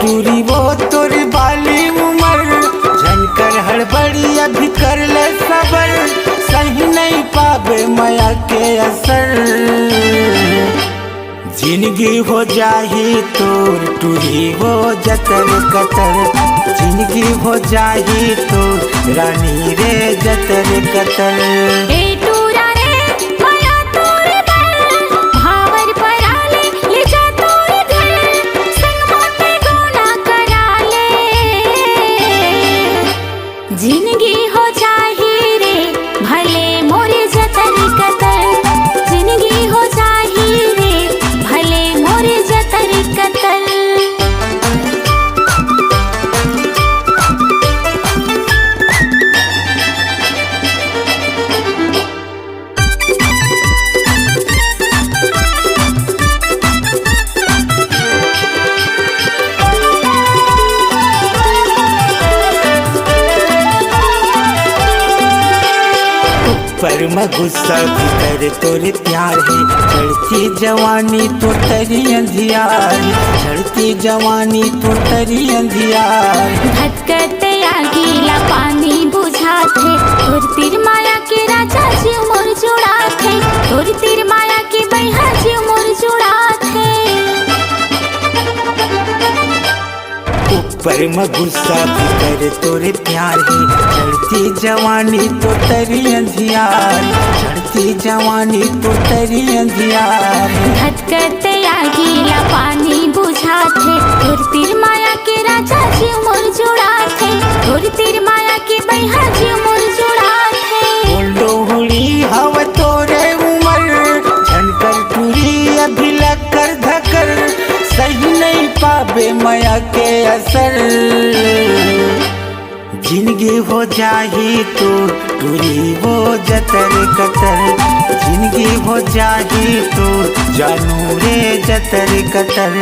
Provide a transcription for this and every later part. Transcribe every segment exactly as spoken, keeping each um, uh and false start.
टूरी वो तोर बाली उमर, झन कर हड़बड़ी, अभी कर ले सबर, सही नहीं पाबे मया के असर। जिंदगी हो जाही तोर टूरी वो जतर कतर, जिंदगी हो जाही तोर रानी रे जतर कतर। ए टूरा रे, मया तोर बर, भावर पराले, ले जा तोर घर, संग मोते गौना करा ले। जिंदगी हो जाही रे, भले मोर जतर कतर, जिंदगी हो जाही रे, भले मोर जतर कतर। ऊपर म गुस्सा, भीतर तोर प्यार हे, चढ़ती जवानी तोर तरी अंधियार हे, चढ़ती जवानी तोर तरी अंधियार हे। भटकत आगी ला पानी बुझाथे, तोर तीर माया के राजा जीव मोर जुड़ाथे, तोर तीर माया के बइहा जीव मोर जुड़ाथे। ऊपर म गुस्सा, भीतर तोर प्यार हे, चढ़ती जवानी तोर तरी अंधियार, चढ़ती जवानी तोर तरी अंधियार। भटकत आगी ला पानी बुझाथे, तोर तीर माया के राजा जीव मोर जुड़ाथे, तोर तीर माया के बइहा जीव मोर जुड़ाथे। बोल डोहड़ी हव तोरे उमर, झन कर टूरी अभी लकर धकर, सही नहीं पाबे मया के असर। जिंदगी हो जाही तोर टूरी वो जतर कतर, जिंदगी हो जाही तोर जानू रे जतर कतर।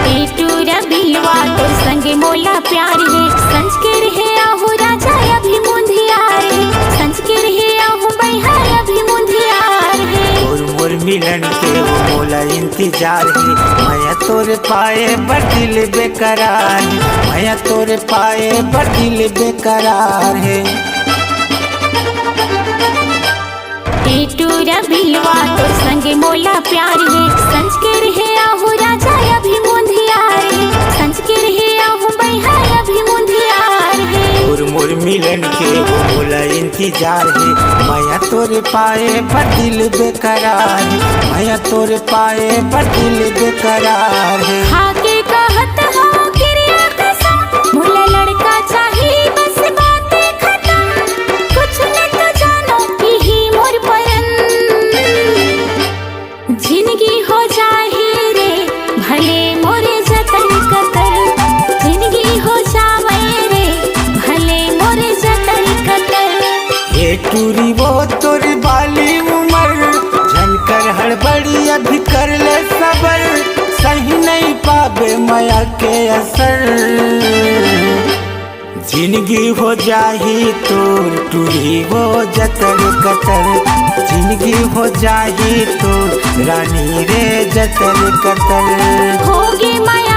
ए टूरा बिलवा तोर संगे मोला प्यार हे, संज के रहे आहू राजा अभी मुंधियार हे, संज के रहे आहू बइहा अभी मुंधियार हे। तोर मोर मिलन के वो मोला इंतजार हे, मया तोर पाए बर दिल बेकरार हे, मया तोर पाए बर दिल बेकरार हे। ए टूरा बिलवा तोर संगे मोला प्यार हे, संज के रहे आहू राजा अभी मुंधियार हे, संज के रहे आहू बइहा अभी मुंधियार हे। तोर मोर मिलन के वो मोला इंतजार हे, मया तोर पाए बर दिल बेकरार हे, मया तोर पाए बर दिल बेकरार हे। खाके कहत हव किरिया कसम, मोला लड़का चाही बस बाते खतम, कुछ नहीं तो जानो इही मोर परन। जिंदगी हो जाही रे भले मोर जतर कतर, जिंदगी हो जावे रे भले मोर जतर कतर। हे टूरी वो तोर बाली उमर, झन कर हड़बड़ी अभी कर ले सबर, सही नहीं पाबे मया के असर। जिंदगी हो जाही तोर टूरी वो जतर कतर, जिंदगी हो जाही तोर रानी रे जतर कतर। होगे मया